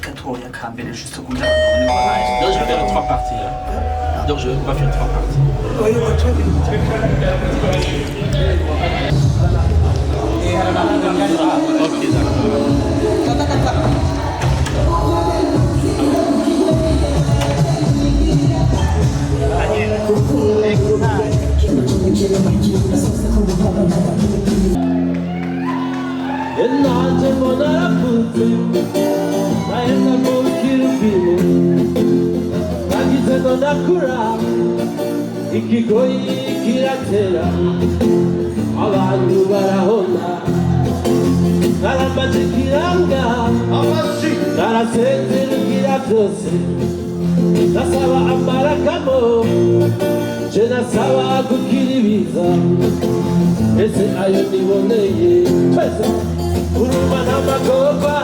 Gatoya ka mbere juste kugira ngo babone ko baje. Donc je vais faire trois parties, hein. Donc on va faire trois parties. Ok, d'accord. Nanjye mbona aravutse naheza ngo ukirupimo nagize ngo ndakura ikigoyi kiratera abantu barahona naramaze kiranga narasezerukira byose nasaba amarakamo je nasaba gukira ibiza ese ayo niboneye twese urumva n'amagorwa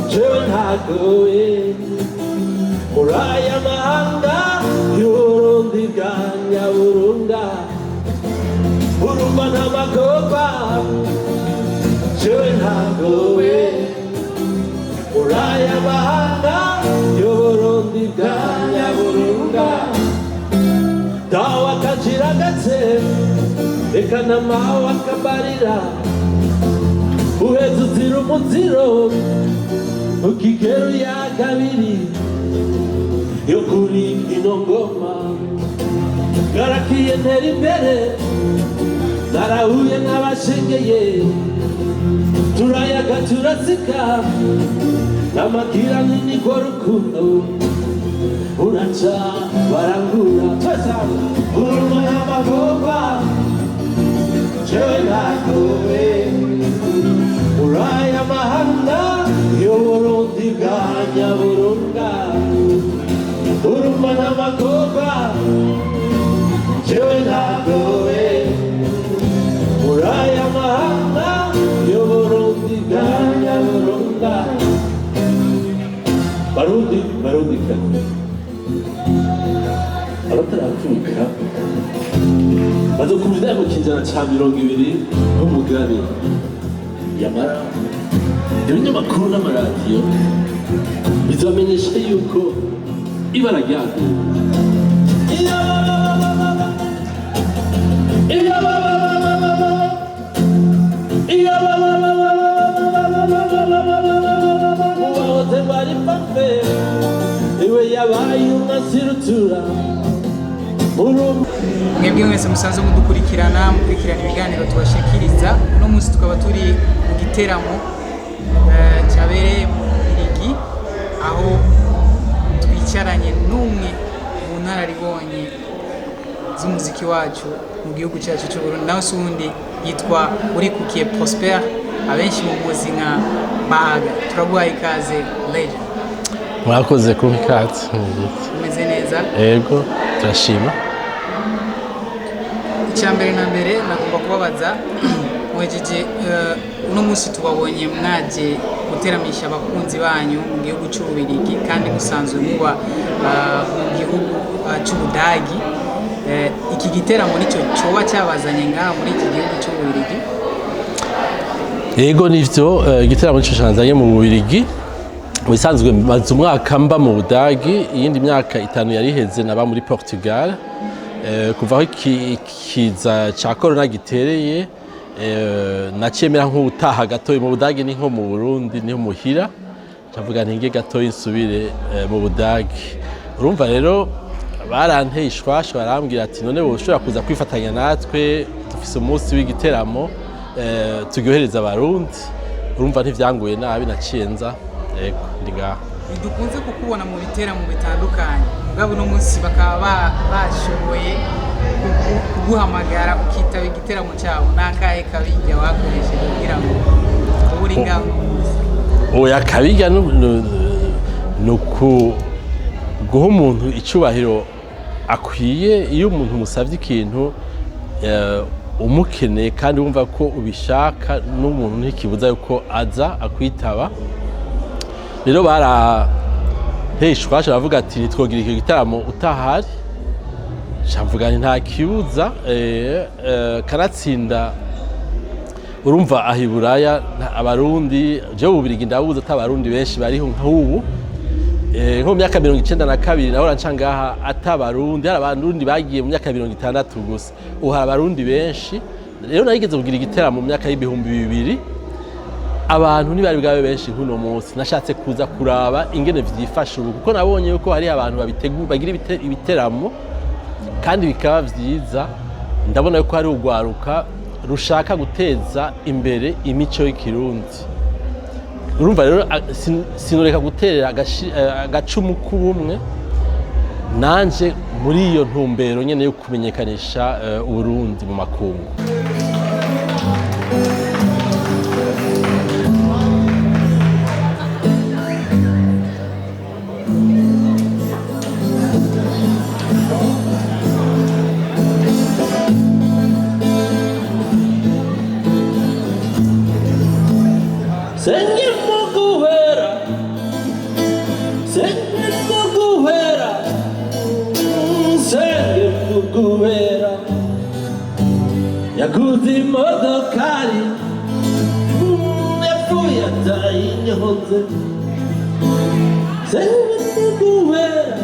jewe ntagoye muri aya mahanga y'Uburundi bwa Nyaburunga urumva n'amagorwa jewe ntagoye muri aya mahanga y'Uburundi bwa Nyaburunga dawe akajira gatse reka na mawe akabarira uheze uzira umuziro ukigero ya kabiri yo kuri ino ngoma garakiye ntera imbere narahuye n'abashengeye turayaga turasika n'amakira niko rukundo uraca barangura twese hamwe uruma n'amagorwa jewe ntagowe uraya mahanga y'Uburundi bwa Nyaburunga urumva n'amagorwa jewe ntagowe uraya mahanga y'Uburundi bwa Nyaburunga. Barundi, barundi kazi abataravuka bazokumva mu kinjana ca 20 nk'umugani yamara ibinyamakuru n'amaradiyo bizamenyesha yuko ibara ryaguye. Uwahoze bari pape iwe yabaye umwasirutura. Mwebwe mwese musanzwe mudukurikirana, mukurikirana ibiganiro tubashikiriza, uno munsi tukaba turi mu giteramo cyabereye mu Bubiligi, aho twicaranye n'umwe mu nararibonye z'umuziki wacu mu gihugu cyacu cy'u Burundi, nawe si uwundi yitwa Urikukiye Prosper, abenshi mu muzi nka Bahaga. Turaguhaye ikaze, legend. Mwakoze kumpa ikaze. Umeze neza? Ego, turashima. Icya mbere na mbere nagomba kubabaza, mwejeje uno munsi tubabonye mwaje guteramisha abakunzi banyu mu gihugu cy'Ububirigi kandi musanzwe muba mu gihugu cy'Ubudagi. Iki giteramo nicyo cyoba cyabazanye ngaha muri iki gihugu cy'Ububirigi? Yego, nivyo, igiteramo nico canzanye mu Bubirigi. Mu bisanzwe maze umwaka mba mu Budagi, iyindi myaka 5 yari iheze naba muri Portugal. Kuva aho ikiza ca corona gitereye, naciye mera nk'utaha gatoyi mu Budagi, ni nko mu Burundi niho muhira, ndavuga nti nge gatoyi nsubire mu Budagi. Urumva rero baranteye ishwasha, barambwira ati: "None wowe ushobora kuza kwifatanya natwe, dufise umunsi w'igiteramo turyohereza Abarundi." Urumva ntivyanguye nabi, naciye nza. Yego, ndi ngaha. Ntidukunze kukubona mu biteramo bitandukanye, mugabo uno munsi bakaba bashoboye kuguhamagara ukitaba igiteramo cyabo. Ni akahe kabirya wakoresheje kugira ngo ube uri ngaho uno munsi? Oya, kabirya ni guha umuntu icubahiro akwiye. Iyo umuntu umusavye ikintu umukeneye kandi wumva ko ubishaka, n'umuntu ntikibuza yuko aza akwitaba. Rero baranteye ishwasha baravuga ati: "Ntitwogira icyo gitaramo utahari." Nca nti nta kibuza, kanatsinda. Urumva aho i Buraya Abarundi, jewe Ububirigi ndabuzi ata Abarundi benshi bariho nk'ubu. Nko mu myaka 92 nahora nca ngaha ata Abarundi, hari Abarundi bagiye mu myaka 60 gusa. Ubu hari Abarundi benshi. Rero narigeze kugira igiteramo mu myaka y'2000, abantu ntibari bwabe benshi nk'uno munsi. Nashatse kuza kuraba ingene vyifashe ubu, kuko nabonye yuko hari abantu bagira ibiteramo kandi bikaba vyiza. Ndabona yuko hari urwaruka rushaka guteza imbere imico y'ikirundi. Urumva rero sinoreka guterera agacumu k'ubumwe nanje muri iyo ntumbero nyene yo kumenyekanisha Uburundi mu makungu. Senge muguhera, senge muguhera, senge muguhera. Yaguze imodokari, yapfuye atayinyonze. Senge muguhera,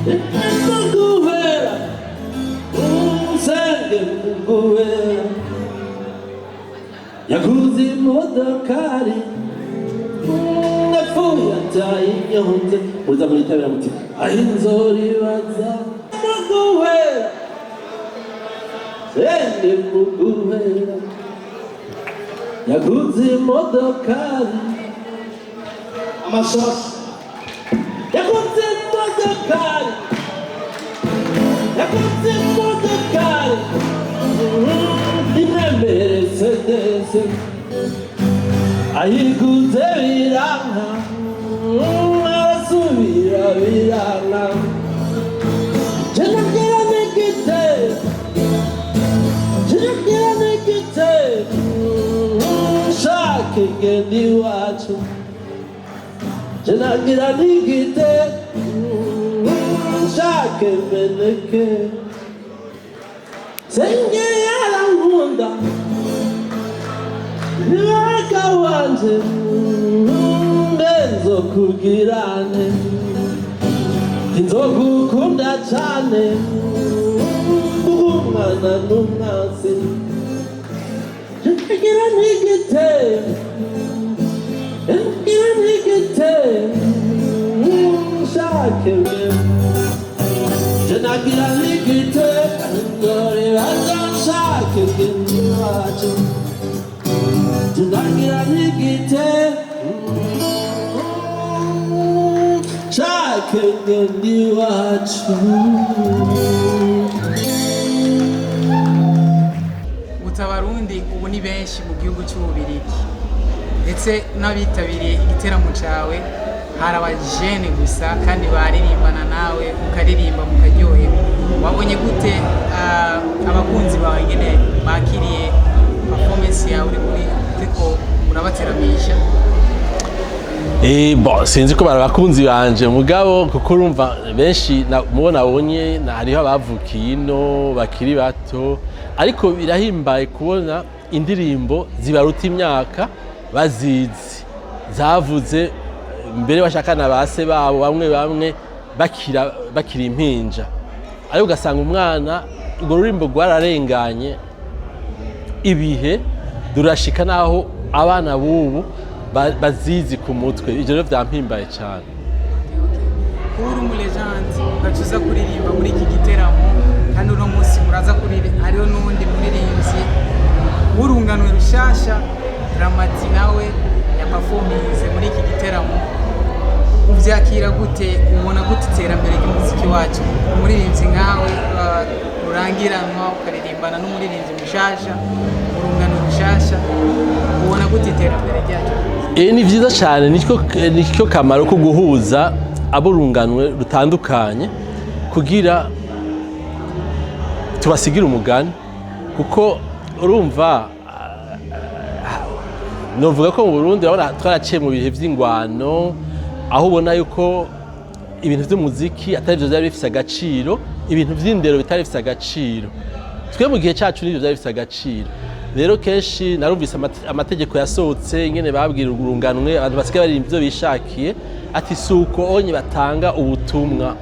senge muguhera, senge muguhera. Yaguze imodokari, yapfuye atayinyonze. Muza muritabira muti aho inzoribaza muguhera, sende muguhera. Yaguze imodokari, amashashi. Yaguze imodokari, yaguze imodokari imwe Mercedes. Ayiguze biranka, arasubira biranka. Jenagira n'igite, jenagira n'igite, nshaka ingendo iwacu. Jenagira n'igite, nshaka imeneke. Senge yarankunda, mwaka wanje mbe nzokugirane, nzogukunda cane, umwana n'umwansi. Ngira ntigite, ngira ntigite, nshake. Nagira ntigite, dore bazanshake iwacu. Nagira ntigite, nshake ngende iwacu. Guta Abarundi ubu ni benshi mu gihugu cy'Ububirigi, ndetse n'abitabiriye igiteramo cyawe hari abajene gusa, kandi baririmbana nawe, ukaririmba mukaryoherwa. Wabonye gute abakunzi bawe ingene bakiriye performance yawe uri muri uriko urabateramisha? Bon, sinzi ko bari abakunzi banje, mugabo kuko urumva benshi mubo nabonye hariho abavukiye ino bakiri bato, ariko birahimbaye kubona indirimbo zibaruta imyaka bazizi, zavuze mbere bashakana ba se babo, bamwe bamwe bakiri impinja, ariko ugasanga umwana urwo rurimbo rwararenganye ibihe, durashika naho abana b'ubu bazizi ku mutwe. Ivyo rero vyampimbaye cane. Kuba uri umu légende ugaca uza kuririmba muri iki giteramo, kandi uno munsi muraza kuririmba hariho n'uwundi muririmbyi w'urunganwe rushasha, Dramati, nawe yaperforminze muri iki giteramo, uvyakira gute? Ubona gute iterambere ry'umuziki wacu, umuririmbyi nkawe urangiranwa ukaririmbana n'umuririmbyi mushasha, urungano rushasha? Ubona gute iterambere ryacu? Ni vyiza cyane, nicyo kamaro ko guhuza aburunganwe rutandukanye kugira tubasigire umugani, kuko urumva novuga ko mu Burundi urabona twaraciye mu bihe vy'ingwano, aho ubona yuko Ibintu vy'umuziki atari vyo vyari bifise agaciro, ibintu vy'indero bitari bifise agaciro. Twe mu gihe cacu nivyo vyari bifise agaciro. Rero kenshi narumvise amategeko yasohotse, ingene babwira urunganwe, abantu basigaye baririmba ivyo bishakiye, ati suko onye batanga ubutumwa.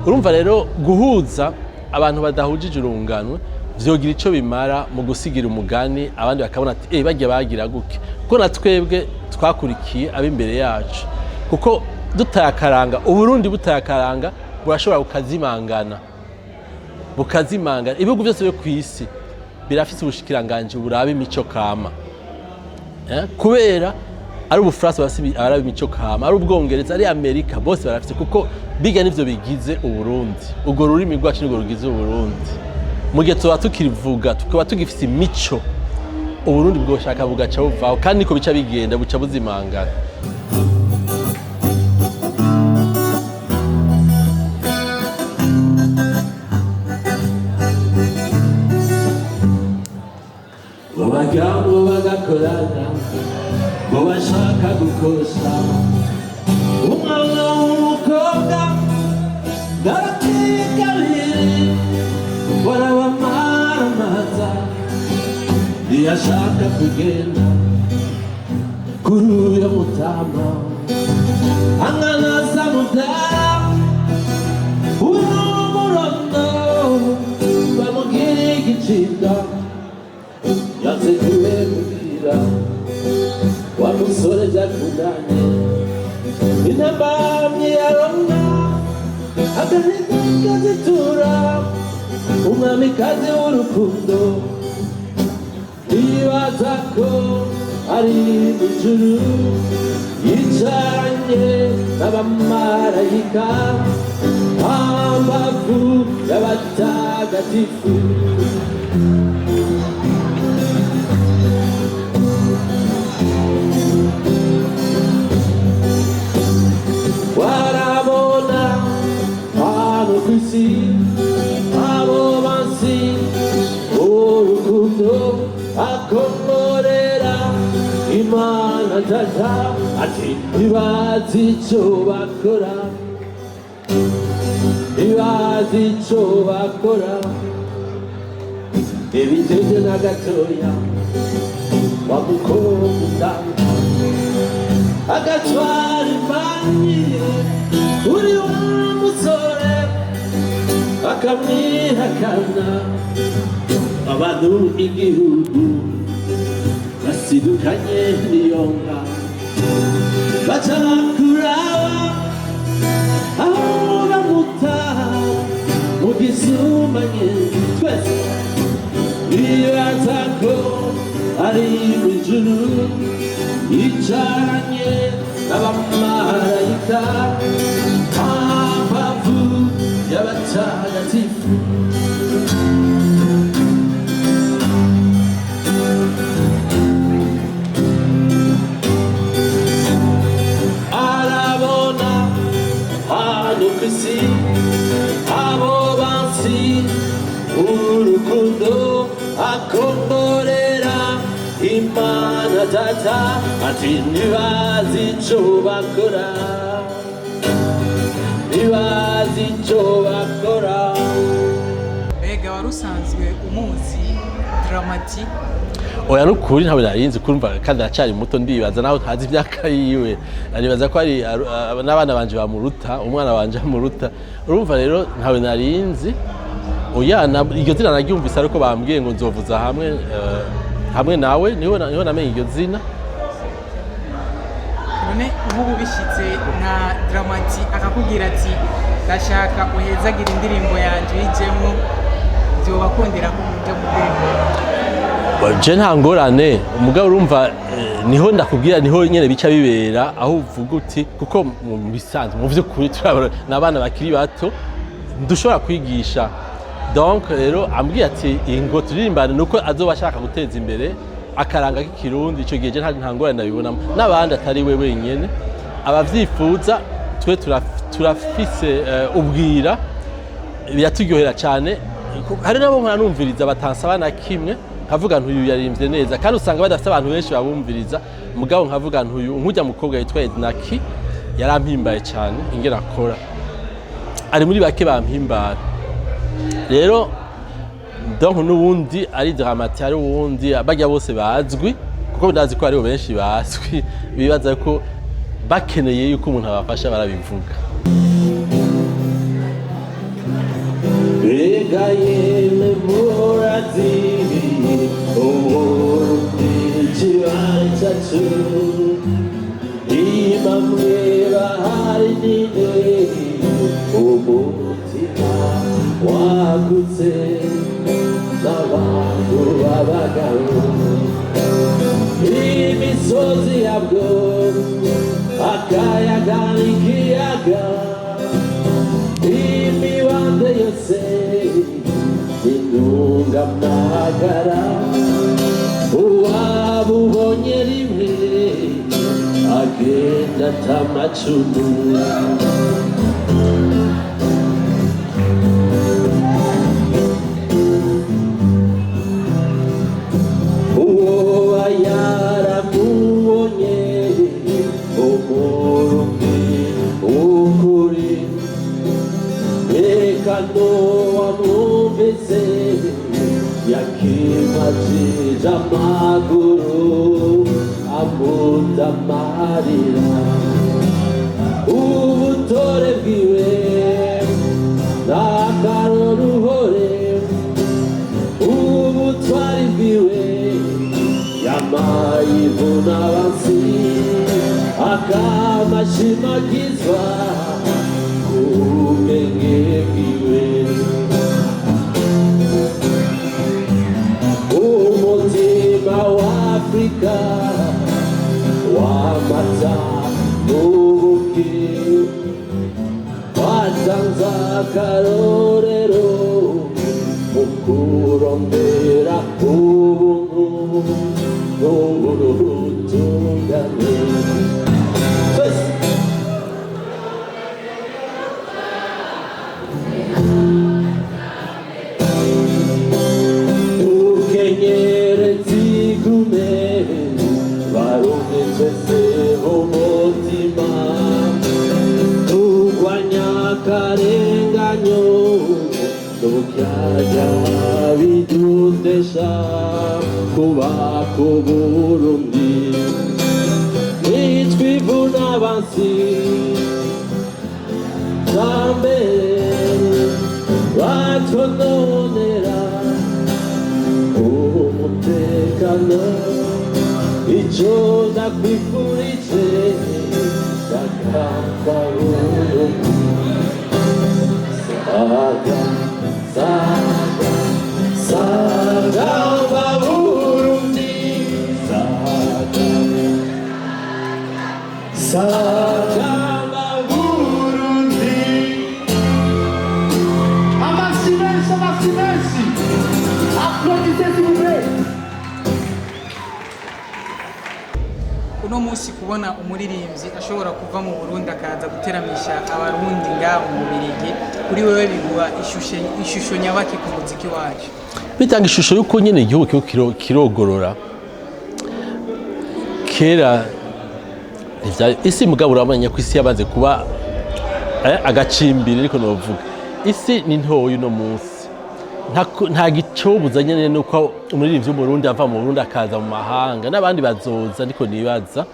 Urumva rero, guhuza abantu badahujije urunganwe vyogira ico bimara mu gusigira umugani abandi, bakabona ati eh, bagiye bagira guke, kuko na twebwe twakurikiye ab'imbere yacu. Kuko dutaye akaranga, Uburundi butaye akaranga burashobora bukazimangana, bukazimangana. Ibihugu byose byo ku isi birafise ubushikiranganji buraba imico kama. Kubera ari Ubufaransa barafise abaraba imico kama, ari Ubwongereza, ari Amerika, bose barafise, kuko biga nivyo bigize Uburundi. Urwo rurimi rwacu nirwo rugize Uburundi. Mu gihe tuba tukirivuga, tukaba tugifise imico, Uburundi bwoshaka bugaca buvaho, kandi niko bica bigenda, buca buzimangana. Ngo bajyango bagakorana, ngo bashaka gukosa umwana w'umukobwa, ndarakigabiri barabamaramaza. Ntiyashaka kugenda kuri uyo mutama anganaza mutara umurondo bamugira igicibwa. Yanze kubwira wa musore byakundanye intambamyi yaronka agahinda kazitura umwamikazi w'urukundo. Nibaza ko ari mw'ijuru yicaranye n'abamarayika hambavu y'abatagatifu. Warabona hano ku isi abo bansi urukundo akomorera Imana Tata, ati ntibazi ico bakora, ntibazi ico bakora. Ntibiteze na gatoya wa mukobwa usanga agatwara imbanyi uri wa musore akamwihakana. Abantu igihugu basidukanye niyonka baca kuraba aho bamutaha mu gisumanye. Twese bibaza ko ari mw'ijuru yicaranye n'abamarayika hambavu y'abatagatifu. Arabona hano ku isi abo bansi urukundo akomborera Imana Tata, ati ntibazi ico bakora, ntibazi ico bakora. Mbega wari usanzwe umuzi Drama T? Oya, nukuri ntabwo narinzi. Kurumva kandi aracyari muto, ndibaza naho ntazi imyaka yiwe, aribaza ko ari n'abana banje bamuruta, umwana wanje amuruta. Urumva rero ntawe narinzi, oya. Iryo zina naryumvise ariko bambwiye ngo nzovuza hamwe hamwe nawe, niho namenye iryo zina. None nk'ubu bishyitse nka Drama T akakubwira ati ndashaka uhezagire indirimbo yanjye uyijyemo, byobakundira ko mujya mu ndirimbo? Je nta ngorane. Umugabo urumva niho ndakubwira, niho nyene bica bibera aho uvuga uti, kuko mu bisanzwe, mu vy'ukuri, turabona n'abana bakiri bato dushobora kwigisha. Donc rero ambwiye ati ingo turirimbane, nuko azoba ashaka guteza imbere akaranga k'ikirundi. Ico gihe je nta ngorane ndabibonamo, n'abandi atari we wenyene abavyifuza. Twe turafise ubwira, biraturyohera cyane. Hari nabo nkanumviriza batansaba na kimwe, nkavuga ntuyu yaririmbye neza, kandi usanga badafite abantu benshi babumviriza. Mugabo nkavuga ntuyu nkujya mukobwa yitwa Ednaki yarampimbaye cyane ingene akora. Ari muri bake bampimbara rero. Donc n'uwundi ari Drama T, ari uwundi, bajya bose bazwi, kuko ndazi ko hariho benshi bazwi bibaza ko bakeneye yuko umuntu abafasha barabivuga. Mbega yemwe, murazi Uburundi ikibari cyacu? Imamwe bahari nini, umutima wagutse n'abantu b'abagabo, imisozi yabwo, akayaga n'ikiyaga, imibande yose intungamagara. Uwabubonye rimwe agenda atamacumu. Uwoba yaramubonye Umurundi w'ukuri, reka n'uwamwumvise yakimajije amaguru amutamarira. Ubutore bwiwe n'akaroruhore, ubutwari bwiwe, yamaye ivuna abansi, akamashimagizwa ubwenge bwiwe. Umutima wa Afurika w'amata n'ubuki watanze akarorero mu kurondera ubuntu n'ubutungane. Twese. Dukenyere zigume, Barundi twese umutima, turwanya akarenganyo n'uburyarya bidutesha kuba ku Burundi. Nitwivuna abansi mbere batwononera umutekano, icyo ndakwifurije, sakamba Burundi, saga, saga, sagamba Burundi, saga, sagamba Burundi. Amashyi menshi, amashyi menshi! Applaudissez, s'il vous plaît! Uno munsi kubona umuririmbyi ashobora kuva mu Burundi akaza guteramisha Abarundi ngaho mu Bubirigi, kuri wewe biguha ishusho nyabaki ku muziki wacu? Bitanga ishusho y'uko nyine igihugu kiriko kirogorora. Kera isi, mugabo uramenya ko isi yamaze kuba agacimbiri, ariko novuga isi ni ntoya uno munsi. Nta gicobuza nyene nuko umuririmbyi w'Umurundi ava mu Burundi akaza mu mahanga, n'abandi bazoza, ariko nibaza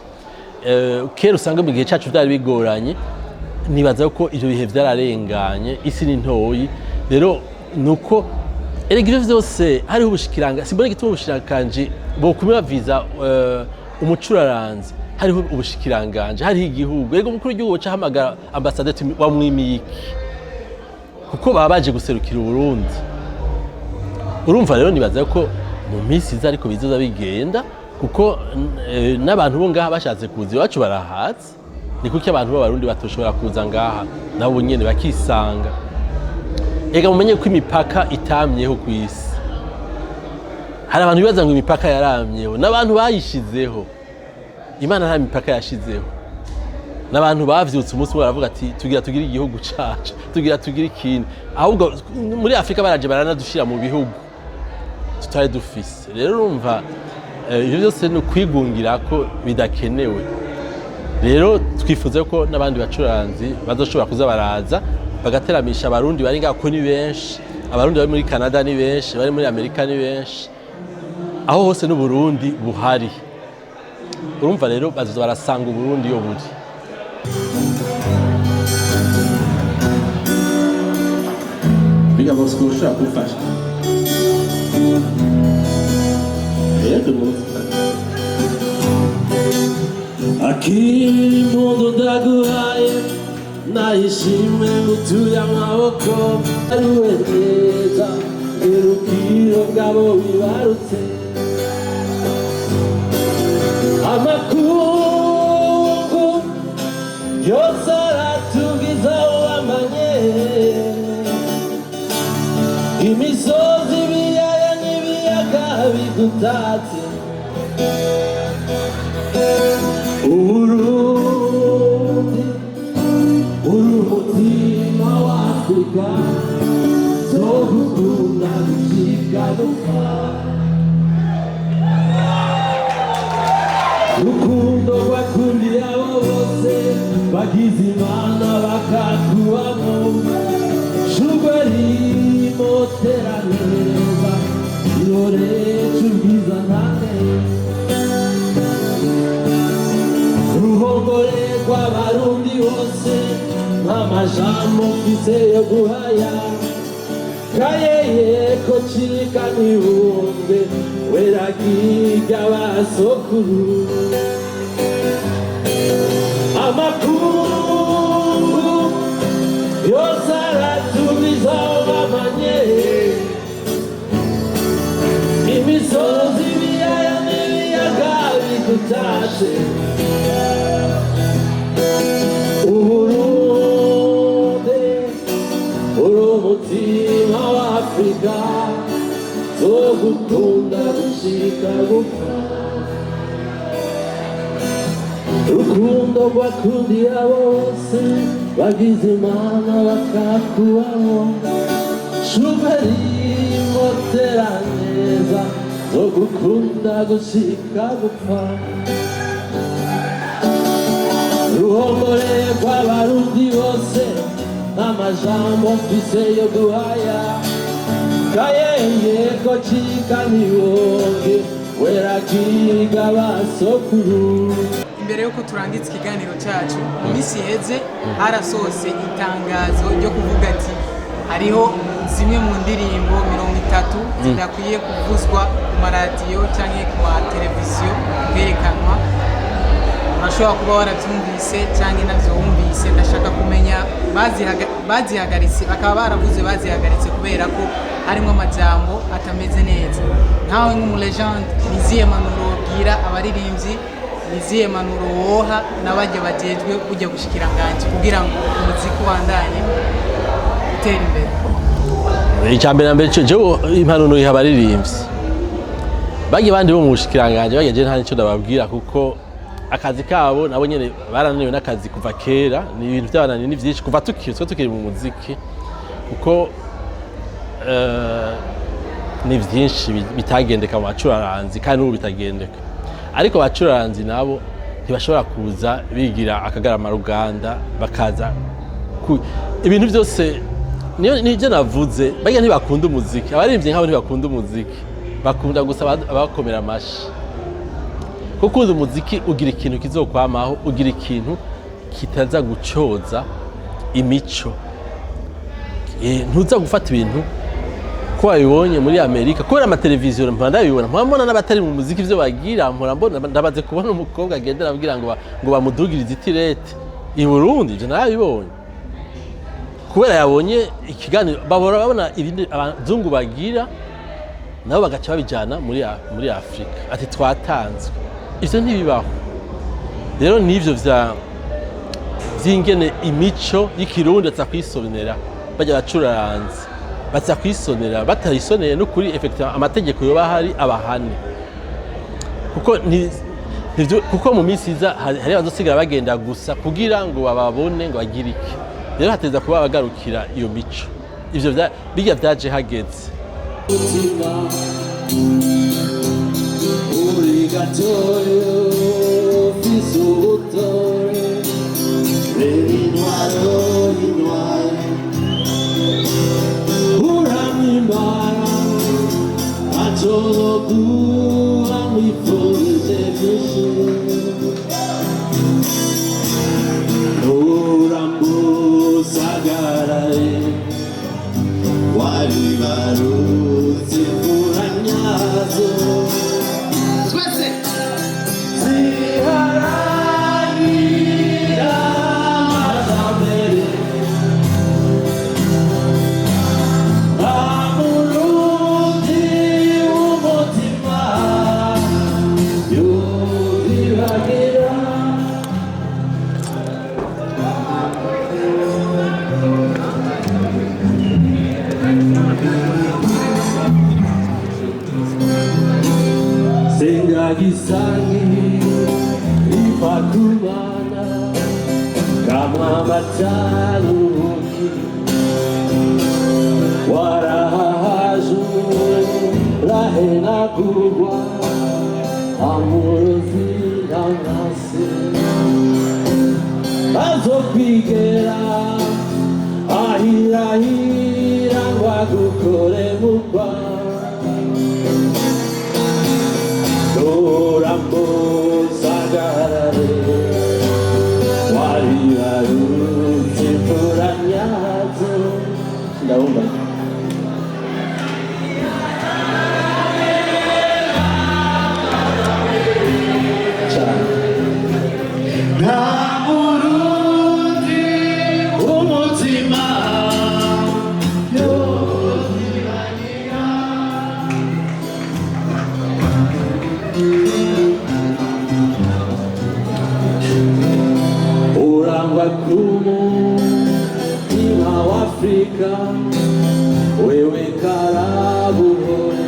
kera usanga mu gihe cacu vyari bigoranye. Nibaza ko ivyo bihe vyararenganye, isi ni ntoyi. Rero nuko erega ivyo vyose hariho ubushikiranga, simbona igituma ubushikiranganji bokuma baviza umucuraranzi. Hariho ubushikiranganje, hariho igihugu. Erega umukuru w'igihugu woca ahamagara ambasaderi wamwimiye iki, kuko baba baje guserukira Uburundi. Urumva rero nibaza ko mu minsi iza ariko bizoza bigenda, kuko n'abantu bo ngaha bashatse kuza iwacu barahaza. Ni kuki abantu b'Abarundi batoshobora kuza ngaha nabo nyene bakisanga? Ega mumenye ko imipaka itamyeho ku isi. Hari abantu bibaza ngo imipaka yaramyeho, n'abantu bayishizeho. Imana nta mipaka yashizeho, n'abantu bavyutse umunsi umwe baravuga ati: "Tugira tugire igihugu cacu, tugira tugire ikindi." Ahubwo muri Afurika baraje baranadushira mu bihugu tutari dufise. Rero urumva ivyo byose ni ukwigungira ko bidakenewe. Rero twifuza ko n'abandi bacuranzi bazoshobora kuza baraza. Bagateramisha Abarundi bari ngaho, ko ni benshi. Abarundi bari muri Canada ni benshi, bari muri Amerika ni benshi, aho hose n'Uburundi buhari. Urumva rero bazoza barasanga Uburundi iyo buri. Biga Bosco, ushobora kumfasha? Yego. Akiri impundu ndaguhaye, nayishimwe ngutuye amaboko, ariwe neza irukiro bwabo wibarutse. Amakungu yose aratugiza wamanye, imisozi, ibiyaya n'ibiyaga bidutatse. Uburundi uri umutima wa Afurika, zogukunda gushika gupfa. Rukundo rwakundiye abo bose bagize Imana bakakubamo, shurwe rimotera neza, irore c'ubwiza ntane, ruhongore rw'Abarundi bose. Nk'amajambo mfise yo guhaya, kayeye ko cika ntibumve, weragiga basokuru. Amakungu yose aratubiza bamanye, imisozi, ibiyaya n'ibiyaga bidutashe. Uburundi uri umutima wa Afurika, zogukunda gushika gupfa. Rukundo rwakundiye abo bose bagize Imana bakakubamo, shuberi motera neza, zogukunda gushika gupfa. Ruhongore rw'Abarundi bose, n'amajambo mfise yo guhaya, kayeye ko cika ntibonge, weragiga basokuru. Imbere yuko turangiza ikiganiro cyacu, mu minsi iheze harasohotse itangazo ryo kuvuga ati hariho zimwe mu ndirimbo 30 zidakwiye kuvuzwa ku maradiyo cyangwa ku mateleviziyo kwerekanwa. Urashobora kuba warabyumvise cyangwa nabyo wumvise. Ndashaka kumenya bazihagaritse, bakaba baravuze bazihagaritse kubera ko harimo amajambo atameze neza. Nkawe nk'umulégende, ni izihe mpanuro wabwira abaririmbyi? Ni izihe mpanuro woha n'abajya bajejwe kujya gushikiranganje kugira ngo umuziki ubandanye utera imbere? Icya mbere na mbere, jewe impanuro iha abaririmbyi bagiye bandi bo mu bushikiranganje bagiye, nta nicyo ndababwira, kuko akazi kabo nabo nyene barananiwe n'akazi kuva kera. Ni ibintu by'abananiye, ni byinshi kuva tukiri, twe tukiri mu muziki, kuko ni byinshi bitagendeka mu bacuraranzi kandi n'ubu bitagendeka. Ariko abacuraranzi nabo ntibashobora kuza bigira akagarama ruganda, bakaza ibintu byose niyo nibyo navuze. Bajya ntibakunda umuziki, abaririmbyi nk'abo ntibakunda umuziki, bakunda gusa abakomera amashi. Kuko ukunda umuziki ugira ikintu kizokwamaho, ugira ikintu kitaza gucoza imico. Ntuza gufata ibintu ko wabibonye muri Amerika kubera amateleviziyo. Mpora ndabibona, mpora mbona n'abatari mu muziki ivyo bagira. Mpora mbona, ndabaze kubona umukobwa agendera abwira ngo bamudugirize itirete i Burundi. Ivyo narabibonye kubera yabonye ikiganiro, babora babona ibindi abazungu bagira, nabo bagaca babijana muri Afrika, ati twatanzwe. Ivyo ntibibaho. Rero n'ivyo vya vy'ingene imico y'Ikirundi baza kuyisonera, bajya bacuraranze baza kuyisonera, batayisoneye n'ukuri, effectivement amategeko yoba ahari abahane, kuko kuko mu minsi iza hari abazosigara bagenda gusa kugira ngo bababone ngo bagire iki. Rero hateza kuba abagarukira iyo mico. Ivyo bijya vyaje hageze. Umutima uri gatoyo, ufise ubutore, reba intwaro y'intwaro. Sagarare waribarutse imvura nyazo Twese ziharanira amajambere. Nta Murundi w'umutima yozibagira. Sengagisangi ipakubana kamwamataruki warahaju rahenagurwa amurozi namase azokwigera ahirahira ngo agukore mukwa Sagarare waribarutse imvura nyazo. Ndabumva. Cyane. Nta Murundi Umutima urangwa kumutima w'Afrika, wewe karabuhore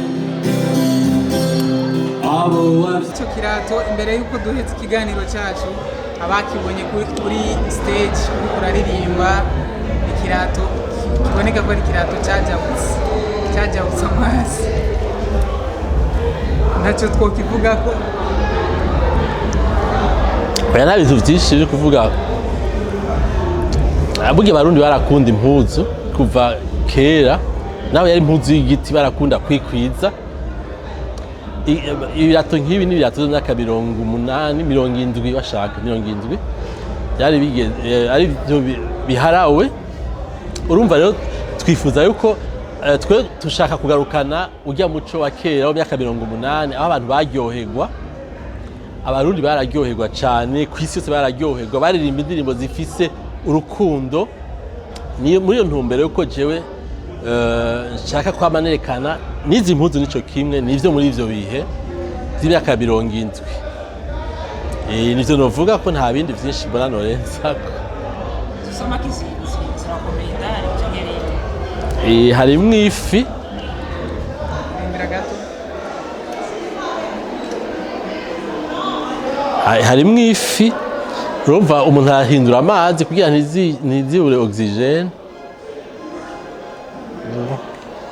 abo wavye. Icyo kirato, imbere y'uko duhetse ikiganiro cyacu, abakibonye kuri stage uriko uraririmba, ikirato kiboneka ko ari ikirato cyajabutse amazi, ntacyo twokivuga ko. Oya, nta bintu byinshi byo kuvuga. Burya Abarundi barakunda impuzu kuva kera, nawe yari impuzu y'igiti, barakunda kwikwiza. Ibirato nk'ibi ni ibirato by'imyaka 80, 70, bashaka 70, byari bigeze ari byo biharawe. Urumva rero twifuza yuko twe dushaka kugarukana ujya muco wa kera w'imyaka 80, aho abantu baryoherwa. Abarundi bararyoherwa cyane, ku isi yose bararyoherwa, baririmba indirimbo zifise urukundo. Niyo muri iyo ntumbero yuko jewe nshaka kwama nerekana n'izi mpuzu, nico kimwe nivyo muri ivyo bihe vy'imyaka 70. Nivyo novuga ko nta bindi vyinshi mbona norenzako. Isamaki zirakomeye indani canke rero? Harimwo ifi. Imbere gato. Harimwo ifi. Urumva umuntu arahindura amazi kugira ntizibure oxygène.